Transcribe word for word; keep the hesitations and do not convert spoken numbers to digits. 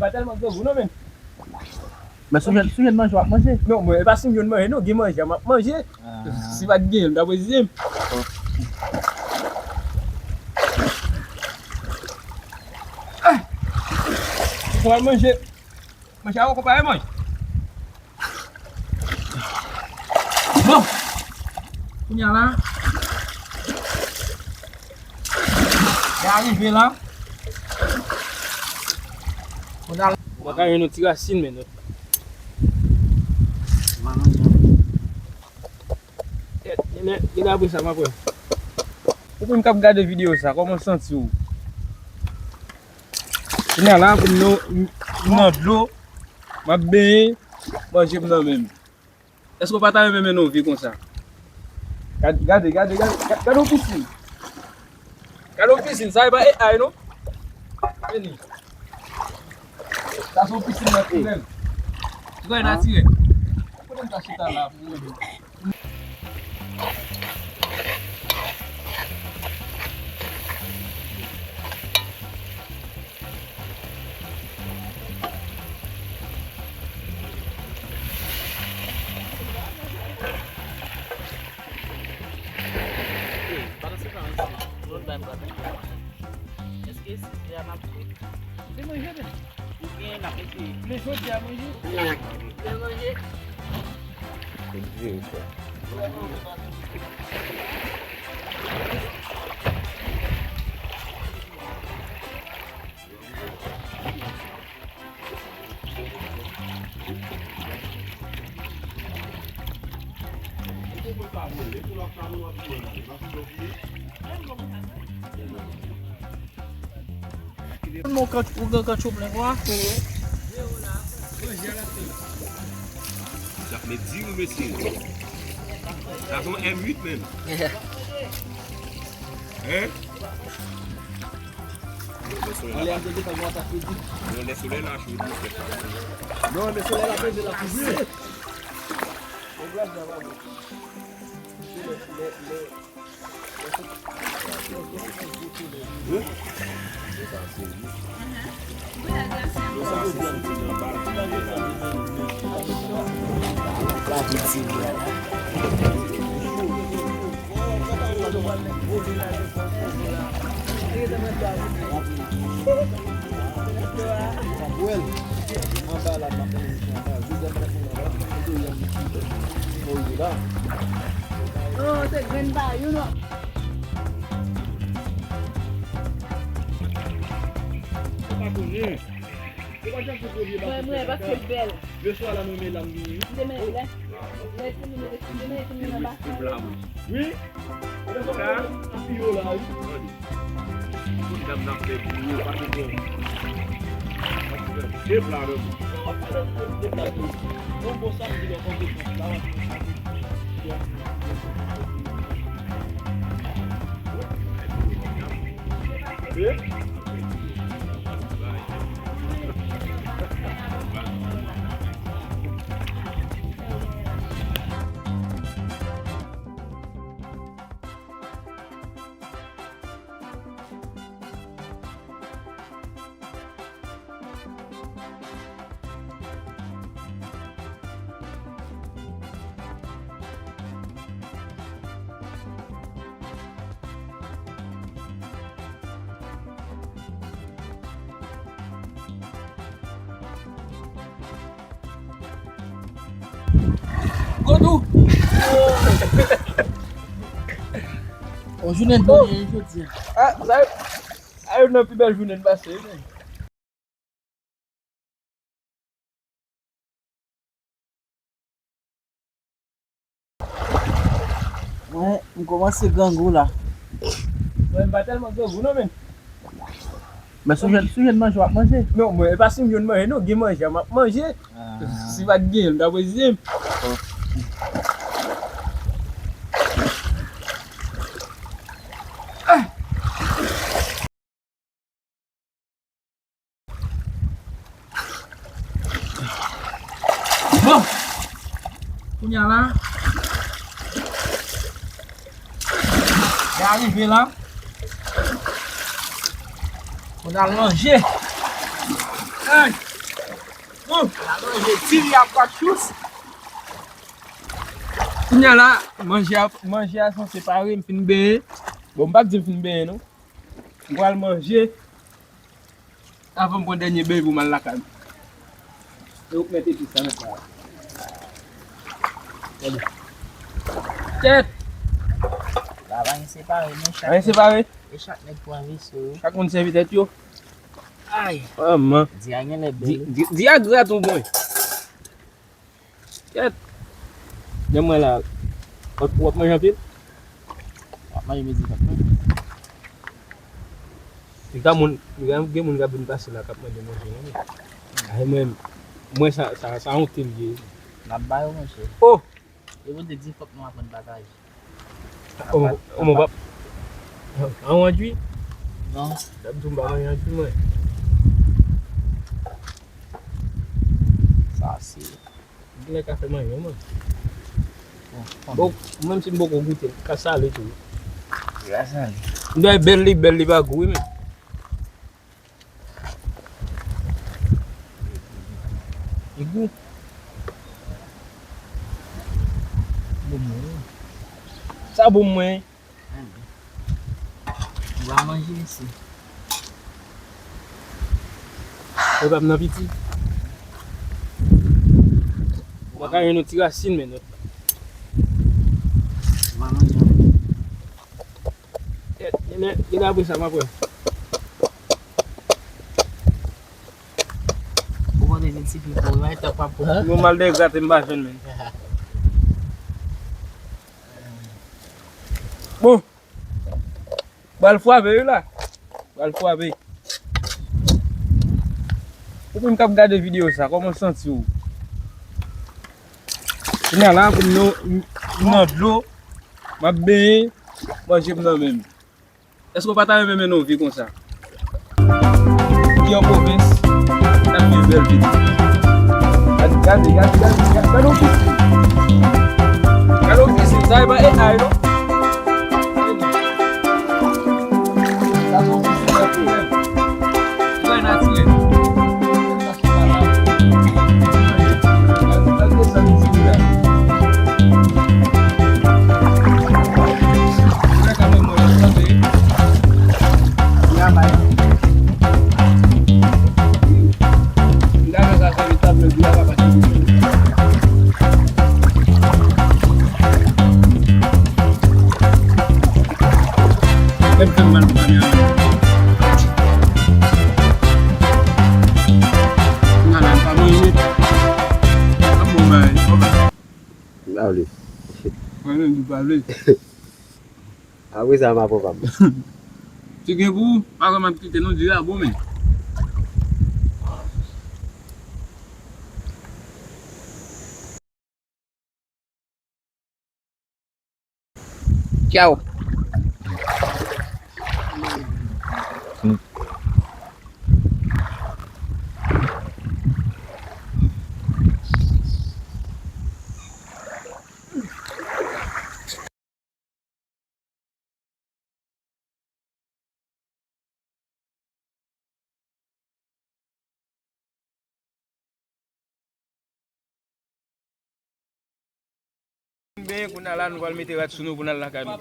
Pa tèlman grangou non, men. Men si w jwenn, si w jwenn manje, w ap manje. Non, mwen, e pa si m jwenn manje, non, gen manje, m ap manje. Ah. Si pa t genyen, m ta presize. Ah! Fò w al manje. Manje a, w konpare manje. Bon. Kounye a la. Li arive la. Kounye a la. Mwen ka jwenn yon ti rasin, men. Kèt, genlè, genlè apre sa, m ap wè. Ou menm k ap gade videyo sa, kòman w santi w? Kounye a la, pou m nan, m nan dlo, m ap benyen, manje m nan men m. Èske w pa ta renmen mennen yon vi konsa? Gade, gade, gade, gade, gade, gade yon pisin. Gade yon pisin, sa e pa A I non. Vini. Sa se yon pisin natirèl. Trè natirèl. Kote m ta chita la pou mwen? Èske size a n ap fè? Se manje, men. Oubyen n ap eseye? Men jodi a manje. Se manje. Fòk jere, frè. Mwen kan, ou gen kantchou plen kwa? Sa fè di wi, mesye. Sa se yon M uit menm. Hein? Lè solèy la cho, di fè sa. Non, lè solèy la cho, di fè sa. Non, lè solèy la cho, di fè sa. Oh, se grenn pa youn. Ou pa konnen. Ou pa janm fè premye pase. Mwen, mwen, paske l bèl. Lè swa la, mwen, men l ap vini, wi. Demen, lè, lè fini, mwen, demen, fini, mwen, pa. Wi. Sa? Ap yo la, wi. Tout dam nan fè pou yo, pa te bon. De pla, non. Bon, bon, samdi, lè konn de pla, w ap fè sa. Godou! On jounen bèl jodi a. Ah, sa, sa youn nan pi bèl jounen n pase, wi. Mwen, m kòmanse grangou la. Mwen, m pa tèlman grangou non, men. Men si w jwenn, si w jwenn manje, w ap manje. Non, mwen, e pa si m jwenn manje, non, gen manje, m ap manje. Ah. Si pa t genyen, m ta presize. Ah! Bon. Kounye a la. Li arive la. Pou n al manje. Ay! Ala manje diri ak kwakchous. Kounye a la, manje a, manje a sanse pare, m fin benyen. Bon, m p ap di m fin benyen, non. M pral manje. Avan m pran dènye beny pou m al lakay m. E ou k mèt epis la, mèt la. Gade. Tèt! La pa gen separe, non, chak. Pa gen separe? E chak nèg pou anvi sou. Chak moun sèvi tèt yo. Ay! Manman. Di a genlè bèl. Di, di, di a grat ou bon. Kèt! Jan mwen la, w ap, w ap manje anpil? W ap manje midi, w ap manje. Gen moun, gen, gen moun k ap vin pase la, k ap mande manje, non? Ay, mwen, mwen, sa, sa, sa yon tel ye. N ap ba yo, monchè. Oh! Yo konn te di fòk nou aprann pataje. Omo, omo, pap. An wandwi? Non. Dap di m pa manje wandwi, mwen. Sa se. Gen lè ka fè manje, mwen. Bon, bon, menm si m poko goute, l ka sale tou. Li ka sale. M dwe bèl li, bèl li pa gou, wi, men. Li gou. Bon, mwen. Sa bon, mwen. Ou va manje isi. Mwen pa m nan piti. Ou pa ka jwenn yon ti rasin, men. Ou va manje. Gen, gen, gen apre sa, m ap wè. Ou konn di ti pipo, wi, mwen tank w ap pran. Yon mal de grate m pa jwenn, men. Bon. Pral frape, wi, la. Pral frape. Ou menm k ap gade videyo sa, kòman w santi w? Kounye a la, pou m nan, m nan dlo, m ap benyen, manje m nan men m. Èske w pa ta renmen mennen yon vi konsa? Ki an pwovens, n ap viv bèl vi. Gade, gade, gade, gade, gade, gade yon pisin. Gade yon pisin, sa e pa A I, non? Sa se yon pisin natirèl. Trè natirèl. Menm fè m mal pou kamera. Nan la, m pa manje. Ap bon bagay. M pa vle. Mwen menm, m pa vle. Apre sa, m ap pran pa m. Ti gen pou ou, pa kòman m kite nou di la, bon, men. Tchaw. Benyen, kounye a la, nou pral mete rad sou nou pou n al lakay nou.